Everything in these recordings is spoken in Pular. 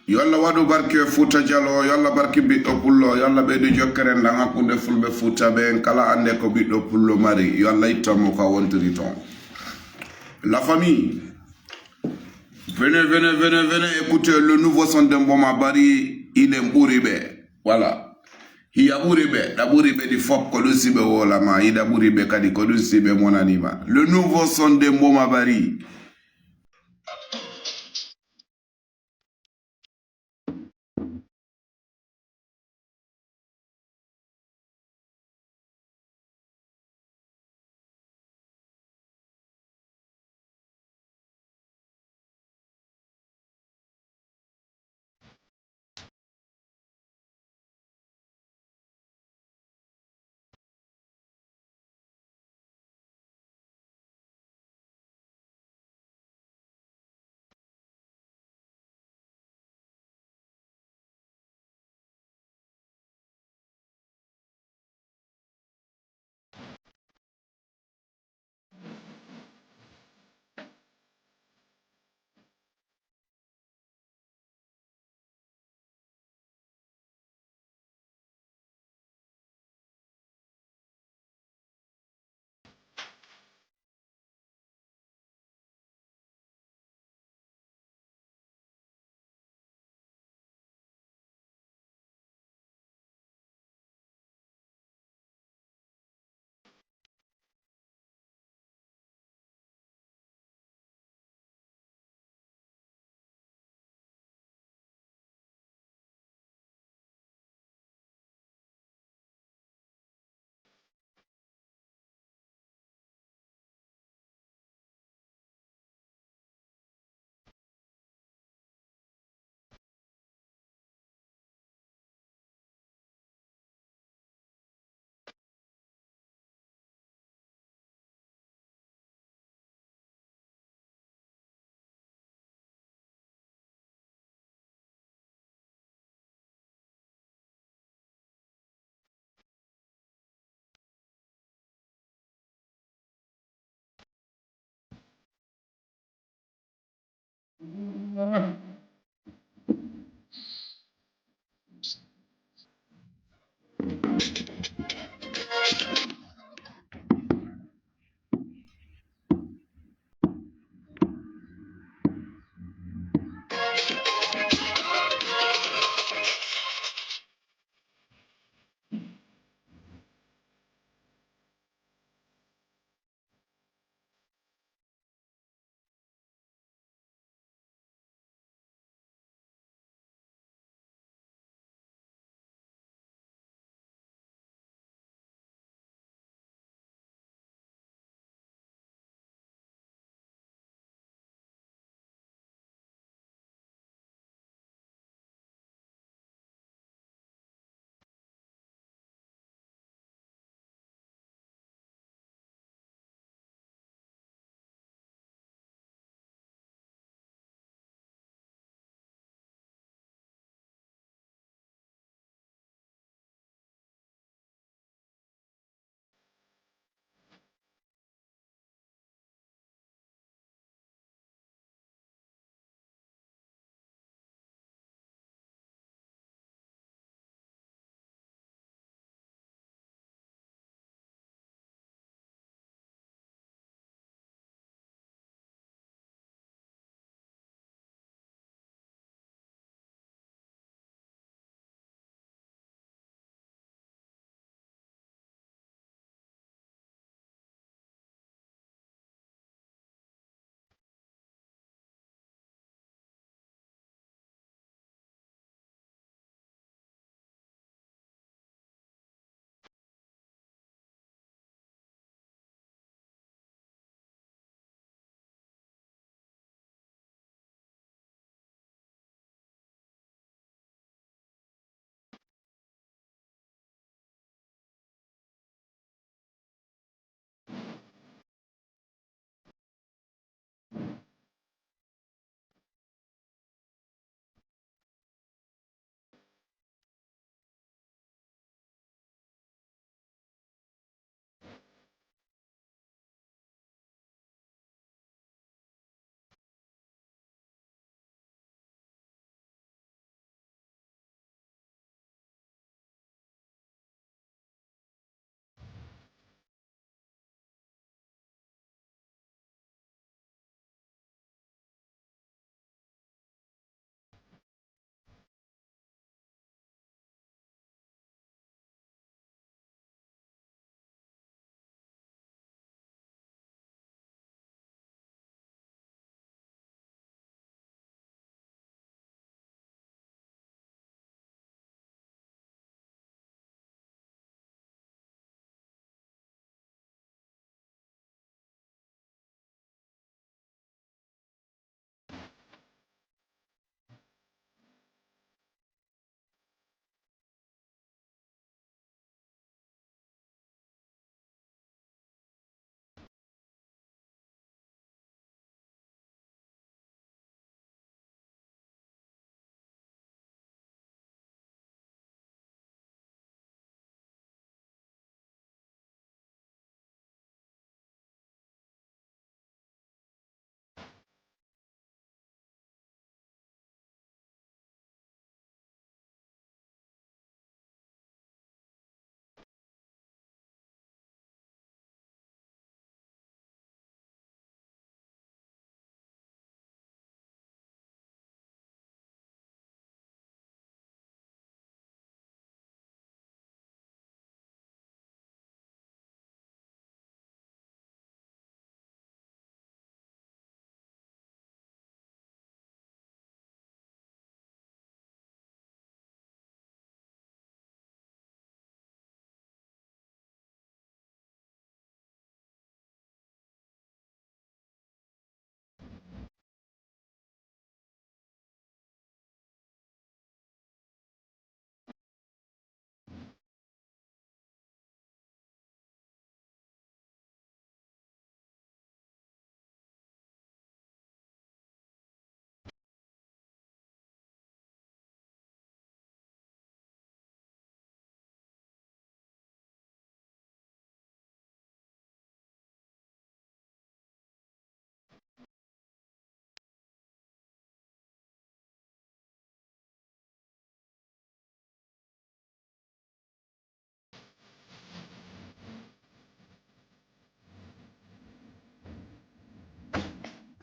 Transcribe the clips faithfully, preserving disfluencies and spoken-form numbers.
Yo Alla waɗu barke Fuuta Jaloo, yo Alla barke ɓiɗɗo pullo, yo Alla ɓeydu jokkere nden hakkunde fulɓe Fuuta ɓen, kala annde ko ɓiɗɗo pullo mari, yo Alla ittan mo ka wontiri ton. La famille, venez, venez, venez, venez écouter le nouveau son de Mboma Bari, il est ɓuri ɓe. Voilà. Hiya ɓuri ɓe, ɗa ɓuri ɓe ɗi fop ko ɗum si ɓe woola ma, hiɗa ɓuri ɓe kadi ko ɗum si ɓe monani ma. Le nouveau son de Mboma Bari.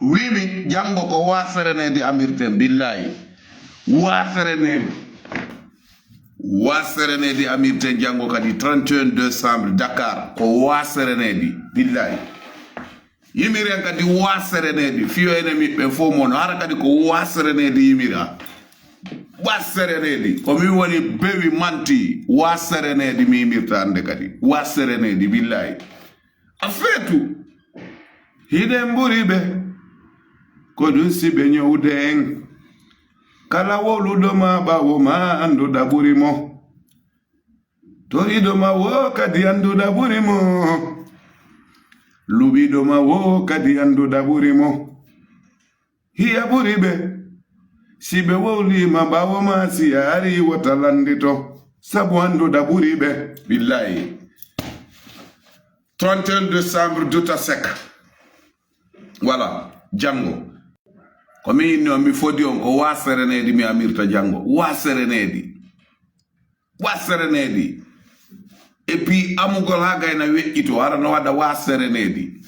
Wimi, janngo ko wa sereneedi amirten, billahi. Wa sereneedi. Wa sereneedi amirten janngo kadi, trente et un décembre, Dakar. Ko wa sereneedi, billahi. Yimiren kadi wa sereneedi, fiyo ene miɓɓe fof mono. Hara kadi ko wa sereneedi yimira. Wa sereneedi, ko min woni bewi manti, wa sereneedi mi yimirta hannde kadi. Wa sereneedi, billahi. A feetu. Hiɗen ɓuri ɓe. Ko ɗun si ɓe ñowde en. Kala wowluɗo ma ɓaawo ma annduɗa ɓuri mo. Toriiɗo ma wo kadi annduɗa ɓuri mo. Luɓiiɗo ma wo kadi annduɗa ɓuri mo. Hiya ɓuri ɓe. Si ɓe wowlii ma ɓaawo ma si a arii wota lanndito. Sabu annduɗa ɓuri ɓe. Billahi. Trente et un décembre, Duta Seck. Voilà, janngo. Ko mi inni on, mi fodi on, ko wa sereneedi mi amirta janngo. Wa sereneedi. Wa sereneedi. Et puis, amugol haa gayna weƴƴito, hara no waɗa wa sereneedi.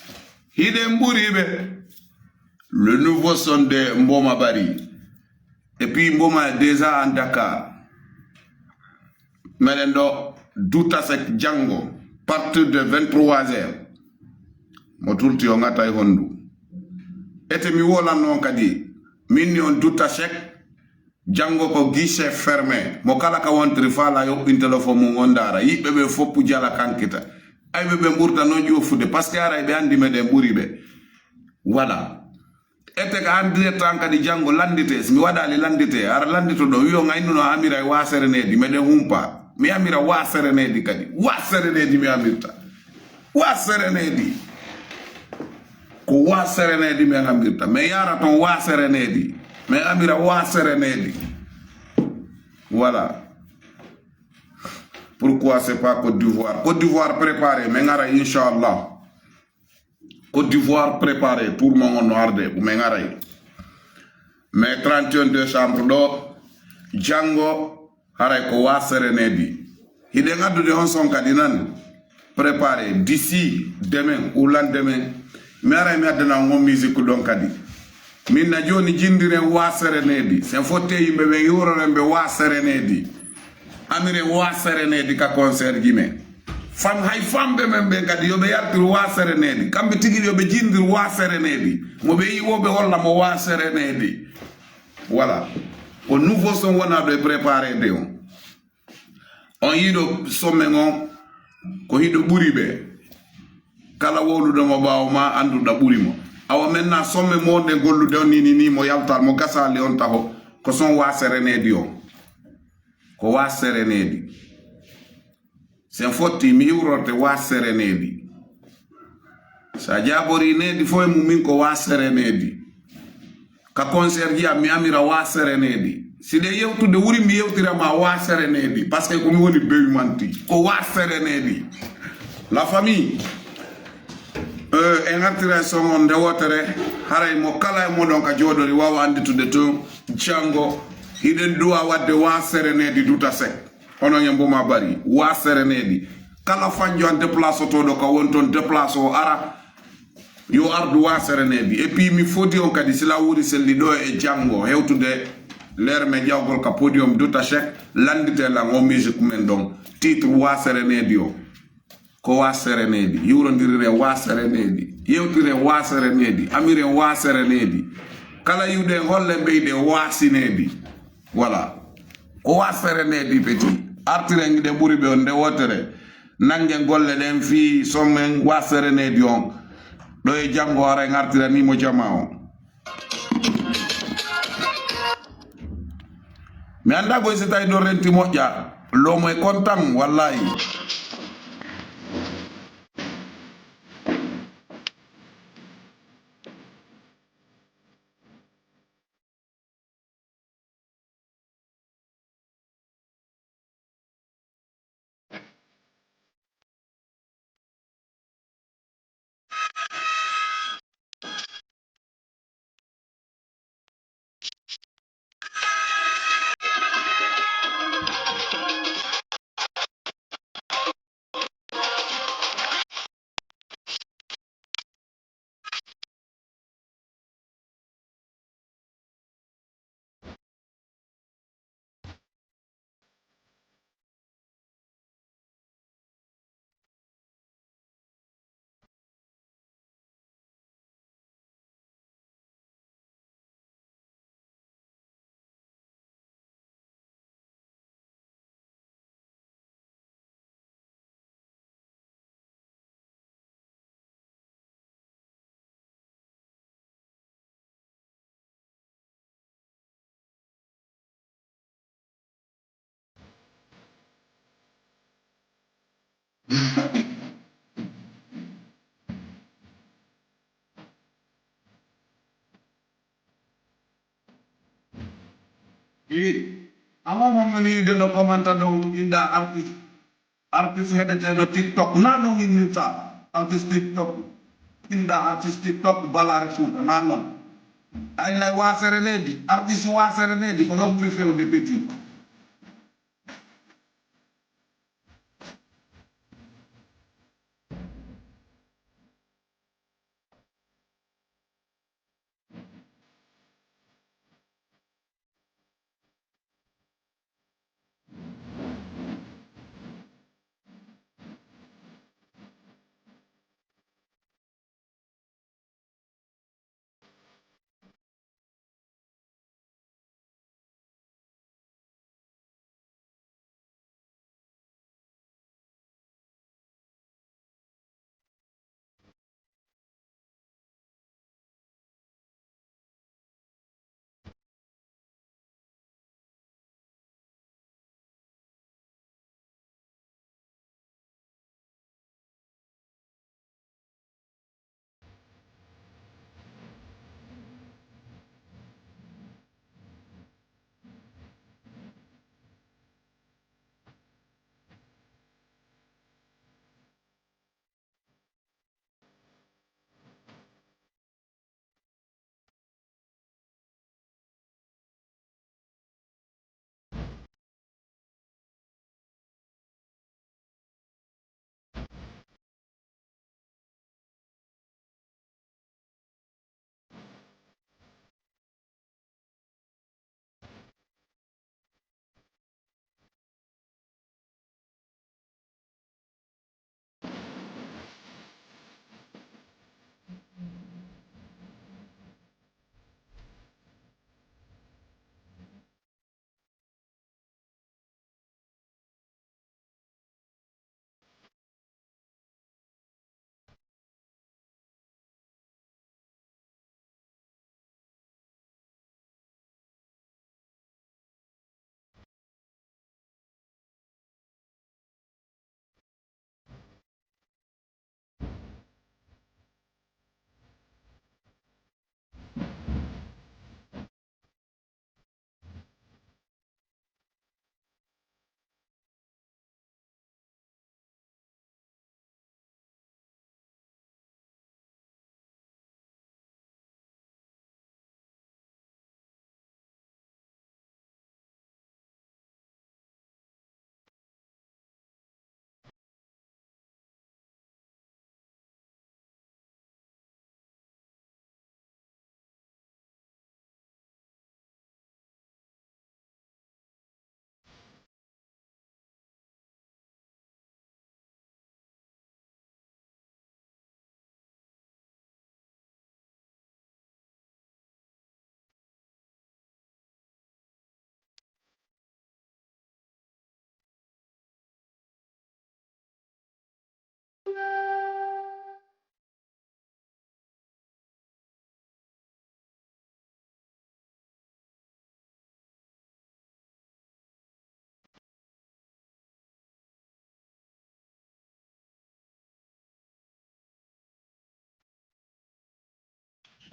Hiɗen ɓuri ɓe. Le nouveau son de Mboma Bari. Et puis, Mboma est déjà en Dakar. Meɗen ɗo Duta Seck janngo, partir de vingt-trois heures. Mo turti o ŋatay honndu. Ete mi wolan noon kadi, min ni on Duta Seck, janngo ko guichet fermé. Mo kala ka wontiri faala yoɓɓin téléphone mum on ndaara. Yiɓɓe ɓe foppu jala kankita. Ayɓe ɓe ɓurta noon ƴoofude, parce que aray ɓe anndi meɗen ɓuri ɓe. Voilà. Ete ka an direct an kadi janngo lanndite, si mi waɗaali lanndite, hara lanndito ɗo, wi'o ngaynuno amira e wa sereneedi, meɗen humpa. Mi amira wa sereneedi kadi. Wa sereneedi mi amirta. Wa sereneedi. Ko wa sereneedi mi amirta. Mi yaara ton wa sereneedi. Mi amira wa sereneedi. Voilà. Pourquoi c'est pas Côte d'Ivoire? Côte d'Ivoire préparé, mi ara, inchallah. Côte d'Ivoire préparé, tour mon on no arde, ko men aray. Mais trente et un décembre ɗo, janngo, haray ko wa sereneedi. Hiɗen addude on son kadi nan, préparé, d'ici demain ou lendemain, mi aray mi addana on on musique ɗon kadi. Min na jooni jinndiren wa sereneedi. Sen fotte yimɓe ɓen iwroren ɓe wa sereneedi. Amiren wa sereneedi ka concert ji men. Fam, hay famɓe men ɓen kadi, yo ɓe yartir wa sereneedi. Kamɓe tigi yo ɓe jinndir wa sereneedi. Mo ɓe yi'i wo ɓe holla mo wa sereneedi. Voilà. Ko nouveau son wona ɗo e préparé de on. On yiɗo sommet on, ko hiɗo ɓuri ɓe. Kala wowluɗo mo ɓaawo ma, annduɗa ɓuri mo. Awa men na sommet mo wonɗen gollude on ni, ni, ni, mo yaltal, mo gasaali on taho. Ko son wa sereneedi on. Ko wa sereneedi. Sen fotti mi iwrorte wa sereneedi. Sa jaaborii needi fof e mum min ko wa sereneedi. Ka concert ji am mi amira wa sereneedi. Si ɗe yewtude wuri mi yewtira ma wa sereneedi. Parce que ko mi woni bewi manti. Ko wa sereneedi. La famille. Euh, en artira e son on nde wootere. Haray mo kala e moɗon ka jooɗori waawa annditude tun. Janngo. Hiɗen duwa waɗde wa sereneedi Duta Seck. Onon e Mboma Bari, wa sereneedi. Kala fanjo an déplacotooɗo ka woni ton déplace o ara, yo ardu wa sereneedi. Et puis mi fodi on kadi sila wuuri selli ɗo e janngo hewtude leer men ƴawgol ka podium Duta Seck, lanndite lan o musique men ɗon. Titre wa sereneedi o. Ko wa sereneedi. Yiwrondirire wa sereneedi. Yewtire wa sereneedi. Amire wa sereneedi. Kala yiwɗe en holle ɓeyde wa sineedi. Voilà. Ko wa sereneedi petit. Artiren ɗe ɓuri ɓe on nde wootere. Nanngen golle ɗen fii sommen wa sereneedi on. Ɗo e janngo hara en artiranii mo jamaa on. Mi anndaa koy si tawi ɗon renti moƴƴa. Loomo e kontan, wallahi. Ii, amma mo min yiide no komanta ɗon, inda artiste, artiste heɗeteeɗo TikTok, na ɗon innirta artiste TikTok, inda artiste TikTok, balaare Fuuta, na ɗon. Ay, nay waasere leydi, artiste waasere leydi, ko ɗon ɓuri fewde petit.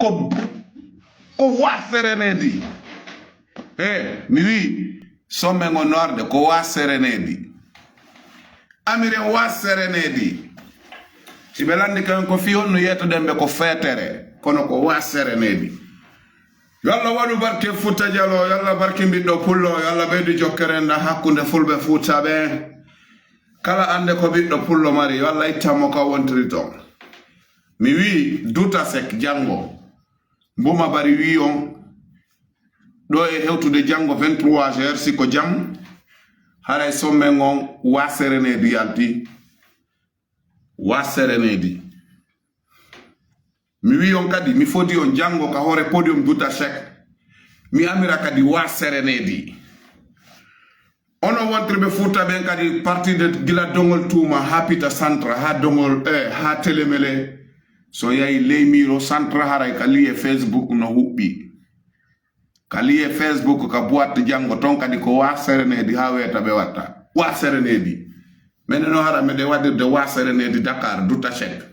Ko, ko wa serenedi. He, mi wi, sommet ngo noorde, ko wa serenedi. Amiren wa serenedi. Si ɓe lanndike en ko fii honno yeetoɗen ɓe ko feetere, kono ko wa serenedi. Yo Allah waɗu barke Fuuta Jaloo, yo Allah barke ɓiɗɗo Pullo, yo Allah ɓeydu jokkere enɗan hakkunde Fulɓe Fuuta ɓen. Kala annde ko ɓiɗɗo Pullo mari, yo Allah ittan mo ka wontiri ton. Mi wi'i Duta Sek janngo, Mbuma Bari wi'i on, ɗoo e hewtude janngo vingt-trois heures, si ko jam, haray sommet ngon wa serenedi yalti. Wa serenedi. Mi wi'i on kadi, mi fodi on janngo ka hoore podium Duta Sek. Mi amira kadi wa serenedi. Onon wontirɓe Fuuta ɓen kadi, partie de gila Doŋol Tuuma haa Pita Santra, haa Doŋol, eh, haa Telemele. So yahi ley miiro Santra haray ka liye Facebook no huɓɓi. Ka liye Facebook ka boîte janngo ton kadi ko wa serenedi haa weeta ɓe watta. Wa serenedi. Menen no hara meɗen waɗirde waasere nde di Dakar, duta chèque.